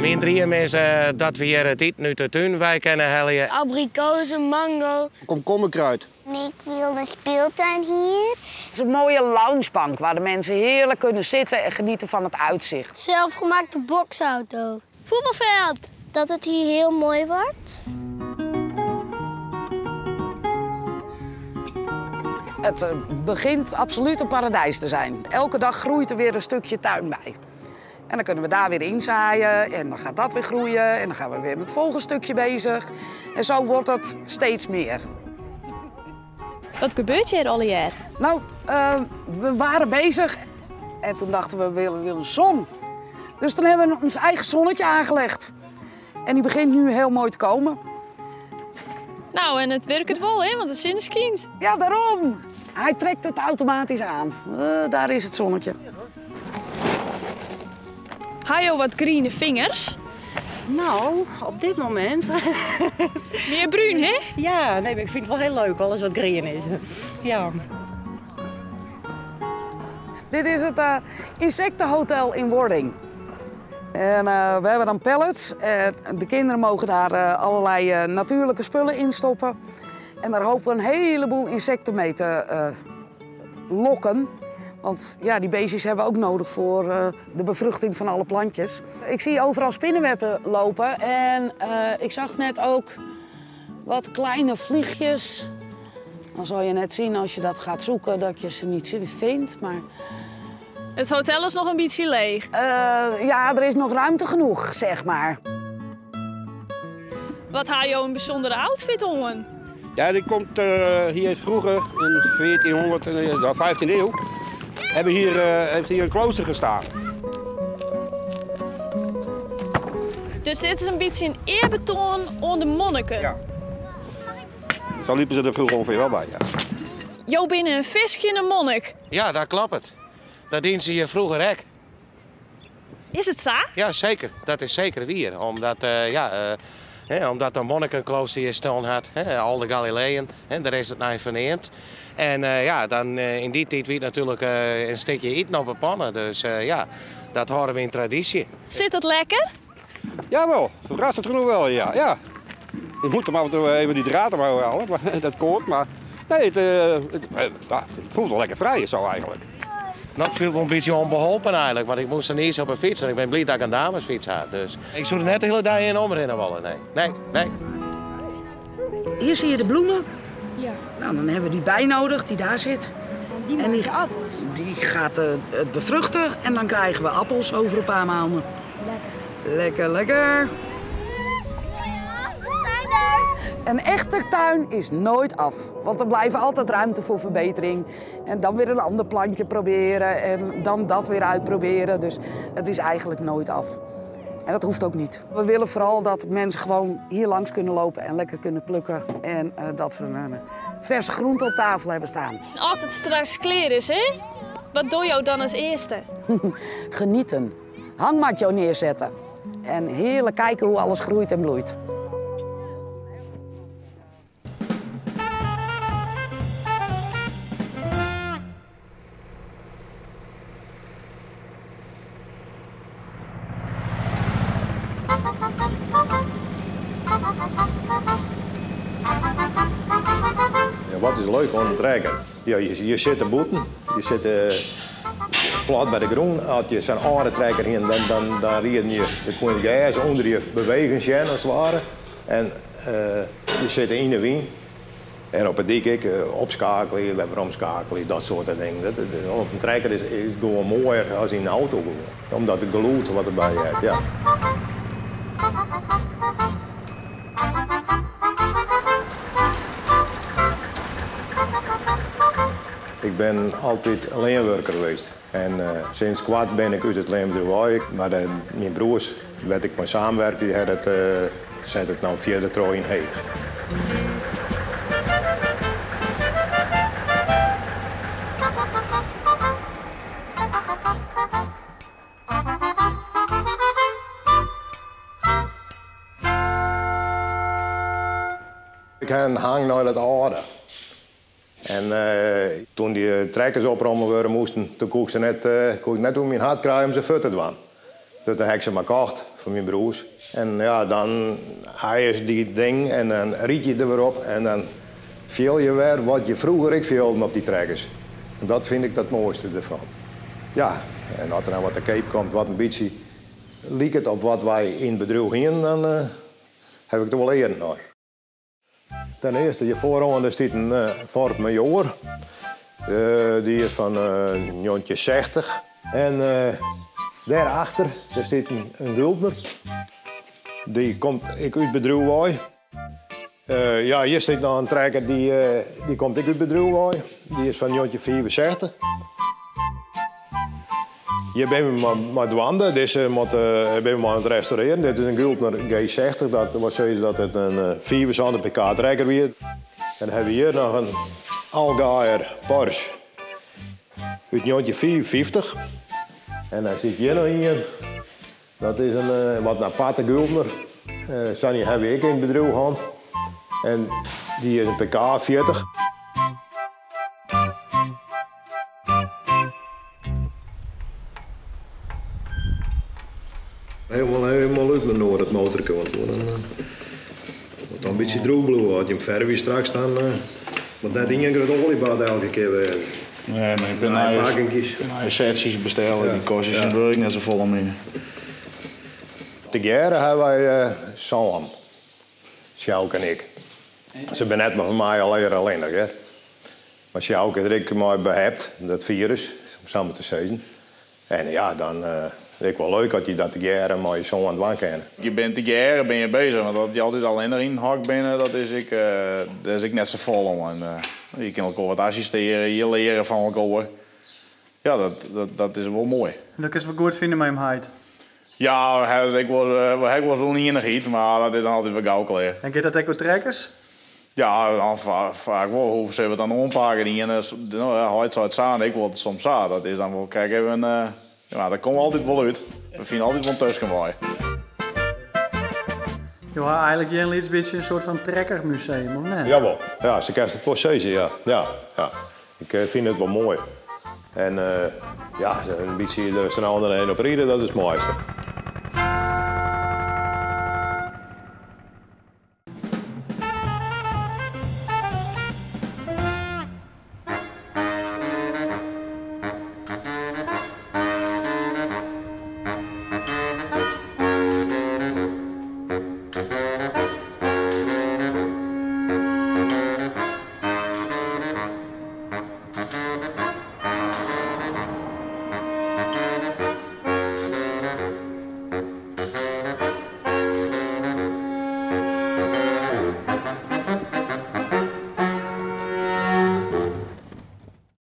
Myn dream is dat we hjir it iten út de tún wei kinne helje. Abrikozen, mango. Komkommerkruid. Ik wil een speeltuin hier. Het is een mooie loungebank waar de mensen heerlijk kunnen zitten en genieten van het uitzicht. Zelfgemaakte boksauto. Voetbalveld. Dat het hier heel mooi wordt. Het begint absoluut een paradijs te zijn. Elke dag groeit er weer een stukje tuin bij. En dan kunnen we daar weer inzaaien en dan gaat dat weer groeien. En dan gaan we weer met het volgende stukje bezig. En zo wordt het steeds meer. Wat gebeurt hier al jaar? We waren bezig en toen dachten we, we willen een zon. Dus toen hebben we ons eigen zonnetje aangelegd. En die begint nu heel mooi te komen. En het werkt wel, hè? Want het zin schijnt. Ja, daarom. Hij trekt het automatisch aan. Daar is het zonnetje. Ga je wat groene vingers? Op dit moment. Meer bruin, hè? Ja, nee, maar ik vind het wel heel leuk, alles wat groen is. Ja. Dit is het insectenhotel in wording. En we hebben dan pallets. De kinderen mogen daar allerlei natuurlijke spullen in stoppen. En daar hopen we een heleboel insecten mee te lokken. Want die beestjes hebben we ook nodig voor de bevruchting van alle plantjes. Ik zie overal spinnenwebben lopen en ik zag net ook wat kleine vliegjes. Dan zal je net zien als je dat gaat zoeken dat je ze niet vindt. Maar... Het hotel is nog een beetje leeg. Ja, er is nog ruimte genoeg. Wat haal je een bijzondere outfit om? Ja, die komt hier vroeger in 1400, de 15e eeuw. Heeft hier een klooster gestaan. Dus dit is een beetje een eerbetoon aan de monniken? Ja. Zo liepen ze er vroeger ongeveer wel bij, ja. Jo binnen een visje en een monnik. Ja, daar klopt het. Dat dienen ze hier vroeger ook. Is het zo? Ja, zeker. Dat is zeker weer. Omdat de monnikenklooster hier staan had, hè, al de Galileeën, hè, daar is het naar verneemd. En dan in die tijd werd natuurlijk een stukje eten op de pannen. Dus dat houden we in traditie. Zit het lekker? Jawel, verrassend genoeg wel, ja. Ja. Ik moet hem af en toe even die draad omhoog halen, maar dat koord. Maar nee, het voelt wel lekker vrij zo eigenlijk. Dat viel me een beetje onbeholpen eigenlijk, want ik moest er niet eens op een fiets en ik ben blij dat ik een damesfiets had. Dus ik zou er net de hele dag in omrennen willen, nee. Nee, nee. Hier zie je de bloemen. Ja. Dan hebben we die bij nodig die daar zit. Want die En maken appels. die gaat het bevruchten en dan krijgen we appels over een paar maanden. Lekker. Lekker, lekker. We zijn er. Een echte tuin is nooit af, want er blijft altijd ruimte voor verbetering. En dan weer een ander plantje proberen en dan dat weer uitproberen. Dus het is eigenlijk nooit af. En dat hoeft ook niet. We willen vooral dat mensen gewoon hier langs kunnen lopen en lekker kunnen plukken. En dat ze een verse groente op tafel hebben staan. Als het straks klaar is, hè? Wat doe jou dan als eerste? Genieten. Hangmatje neerzetten. En heerlijk kijken hoe alles groeit en bloeit. Ja, wat is leuk om te trekken? Ja, je zit te boeten, je zit plat bij de grond. Als je zo'n oude trekker hier, dan rieden je, dan kon je de gas onder je bewegen zien, als het ware. En je zit in de wind. En op het dik ik opschakelen, we hebben omschakelen, dat soort dingen. Op een trekker is gewoon mooier als in een auto. Gewoon. Omdat het geluid wat erbij hebt, ja. Ik ben altijd leenwerker geweest. En sinds kwart ben ik uit het leenbedrijf. Maar mijn broers, werd ik mee samenwerken, die zet het nou via de trooi in Heeg. Ik heb een hang naar dat oude. En toen die trekkers oprommen worden moesten, toen kon ik ze net, kon ik net hoe mijn hart krijgen om ze voort te doen. Dus dan ha ik se mar kocht fan myn broers. En ja, dan ha je dy ding en dan ryd je der wer op en dan fiel je wer wat je froeger ek fielden op dy trekkers. En dat fyn ik dat moaiste derfan. Ja, en as der dan wat te keap komt wat in bytsje liket op wat wy yn it bedriuw hienen, dan ha ik der wol earen nei. Ten earste, hjir foaroan der stiet in Ford Major. Dy is fan 1960. En dêrachter der stiet in Güldner. Dy komt ek út bedriuw wei. Ja, hjir stiet noch in trekker, dy komt ek út bedriuw wei. Dy is fan 1965. Hjir binne we mei dwaande. Dizze moat, binne we mei oan it restaurearjen. Dit is in Güldner G60. Dat wol sizze dat it in 75 pk trekker wie. En dan hawwe we hjir noch in Allgaier Porsche út 1955. En dan stiet hjir noch ien. Dat is in wat in aparte Güldner. Sa'n ien hawwe we ek yn it bedriuw hân. En dy is in pk 40. Helemaal út mei it motorke, want dan moat dan in bytsje droech bliuwe. As je him fervje straks, dan moat net ien grut oaljebad elke kear wêze. Nee, mar ik bin nije setsjes besteld, dy kostje tsjintwurdich net safolle mear. Tegearre hawwe wy sân, Sjouke en ik. Se binne net mei my allegear allinnich, hear. Mar Sjouke is der ek mei behept, dat firus, om sa mar te sizzen. En ja, dan is it ek wol leuk as je dat tegearre mei je soan dwaan kinne. Je binne tegearre binne je bezich, want as je altyd allinnich yn it hok binne, dat is ek, dêr is ek net safolle oan. Je kinne elkoar wat assistearje, je leare fan elkoar. Ja, dat is wol moai. En dat kinst wol goed fine mei jim heit? Ja, we hawwe ek wol, we hawwe ek wolris ûnienichheid, mar dat is dan altyd wer gau klear. En giet dat ek oer trekkers? Ja, dan faak wol. Hoe sille we it dan oanpakke? De iene, no ja, heit seit sa en ik wol it soms sa. Dat is dan wol krekt even, ja, dat komt altyd wol út. We fine altyd wol in tuskenwei. Jo ha eigenlik hjir in lyts bytsje in soart fan trekkermuseum, of net? Jawol, ja, sa kinst it wol sizze, ja. Ja, ja. Ik fyn it wol moai. En ja, in bytsje der sa no en dan even op ride, dat is it moaiste.